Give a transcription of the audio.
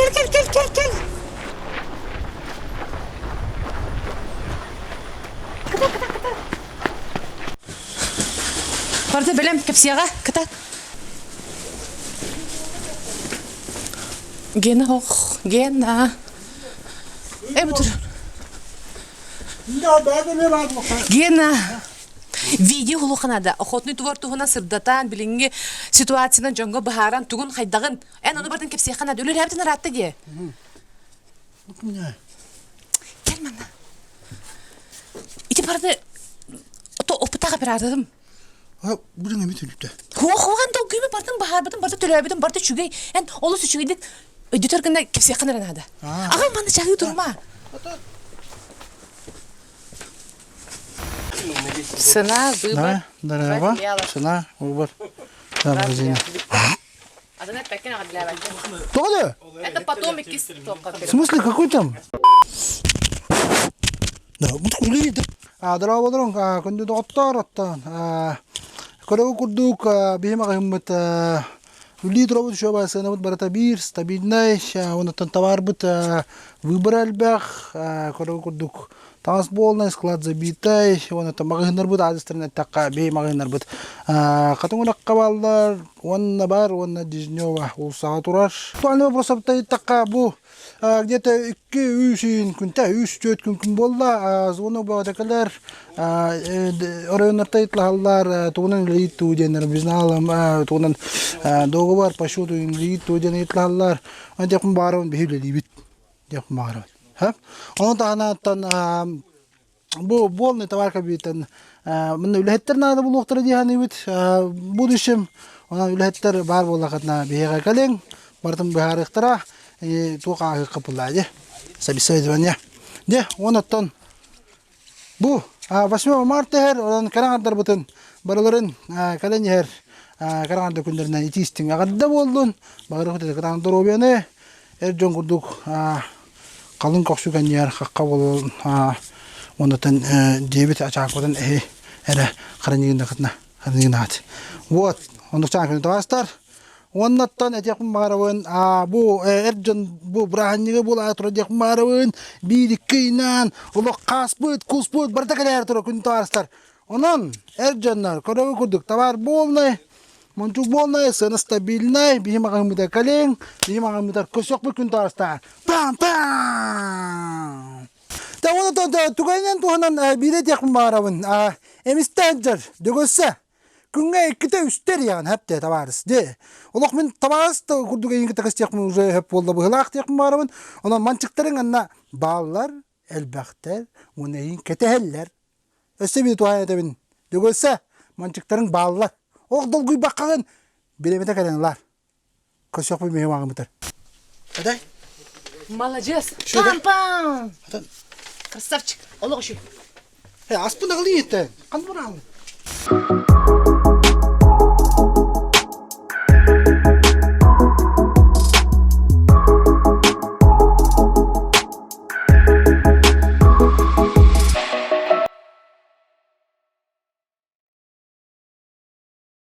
кэл, кэл, кэл, кэл, кэл. Кыта, кыта, кыта. Барыта бэлэм, кэпсиэҕэ, кыта. Гена ох, Гена. Э, бутур. Гена, видео улуханада охотный двор туһунан сырдатан, билиҥҥи ситуациянан дьоҥҥо быһааран, тугун хайдаҕын, эн ону бартын кэпсиэххэ наада. Үлэлээбитин ыраатта дии. Кэл манна. Ити барыны то опытаах операторым. Бүгүн эмит өлүтэ. Хуох-хуохан долгуйбут бартын баһаарбытын барыта төлөөбүтүн барыта үчүгэй. Эн олус үчүгэйдик өйдөтөр гына кэпсиэххин эрэ наада. Аҕам манна чаһыы турума. Цена, выбор. Да, Цена, выбор. Да, магазина. Тоҕо Это потом иккис В смысле, какой там? Да, Дорооболоруҥ, күндү доҕоттоор, оттон көрөгү курдук биһи маҕаһыыммыт үллүү туробут үчүгэй сыанабыт барыта биир, стабильнай, онуттан табаарбыт выбора элбэх, көрөгү курдук таҥас буолна, склад забитай, онуттан маҕаһыыннарбыт аадыстарын эттэххэ биһи маҕаһыыннарбыт Хатыҥ Үрэххэ бааллар, уонна бар уонна Дежнева уулуссаҕа турар. Актуальный вопрос ыйыттахха бу где-то икки үс ыйын күнтэ үс түөрт күн күн буолла звонок бөҕөтө кэлэр оройуоннартан ыйыталаһаллар тугунан үлэлиир туу диэннэр безналом тугунан договор по счету үлэлиир туу диэн ыйыталаһаллар диэхпин баҕарабын биһи үлэлиибит диэхпин баҕарабын ону таһынан бу буолный товар кабинеттан мында үлэһиттэр наада булуохтара дии саныыбыт будущем онон үлэһиттэр баар буоллахытына биһиэхэ кэлиҥ барытын быһаарыахтара туох ааһыахха буллаа дии собеседование дьэ уон оттон бу 8 марта иһэр онон кэрэ аҥардарбытын барыларын кэлэн иһэр кэрэ аҥардар күннэринэн итии-истиҥ эҕэрдэ буоллун баҕарыахпыт кытаанах доруобуйаны эр дьон курдук халыҥ көхсү кэннигэр хахха буолан уоннаттан дьиэбит ачаакпытын эһи эрэ хараньыгыннакытына хараньыгынаат вот оннук күнү таҕастар уоннаттан этиэхпин баҕарабын бу эр дьон бу бырааһынньыгы буолаары турар диэхпин баҕарабын биир икки ыйынан олох хааспыт куспут барыта кэлээри турар күн таҕастар Онон, эр дьоннор, көрөгү курдук товар буолнай, мончук буолнай, сыана стабильнай, биһи маҕаһыыммытыгар кэлиҥ, биһи маҕаһыыммытыгар көсүөхпүт күн таарыстаан. Пам-пам! Та уонна тугайынан туһанан биирэ этиэхпин баҕарабын. Эмистэ сылдьар, дөгөссө. Күҥҥэ иккитэ үстэ эрийэҕин хэп табаарыс. Де. Олох мин табаарыс да курдук эйигин кытта кэстиэхпин уже хөп буолла быһылаах диэхпин баҕарабын. Онон манчыктарыҥ анна бааллар, элбэхтэр, уонна эйигин кэтэһэллэр. Өссө биир туһаайан этэбин, Дьөгүөссэ, манчыктарыҥ бааллар. Ох долгуйбаккаҕын, бириэмэтэ кэлэн ылаар. Көсүөхпүн миһим ааҕыммытар. Этэй? Маладьыас! Пам-пам! Красавчик! Олох үчүгэй. Э, аспын аҕалыы иһиттэн. Ханна бараалын?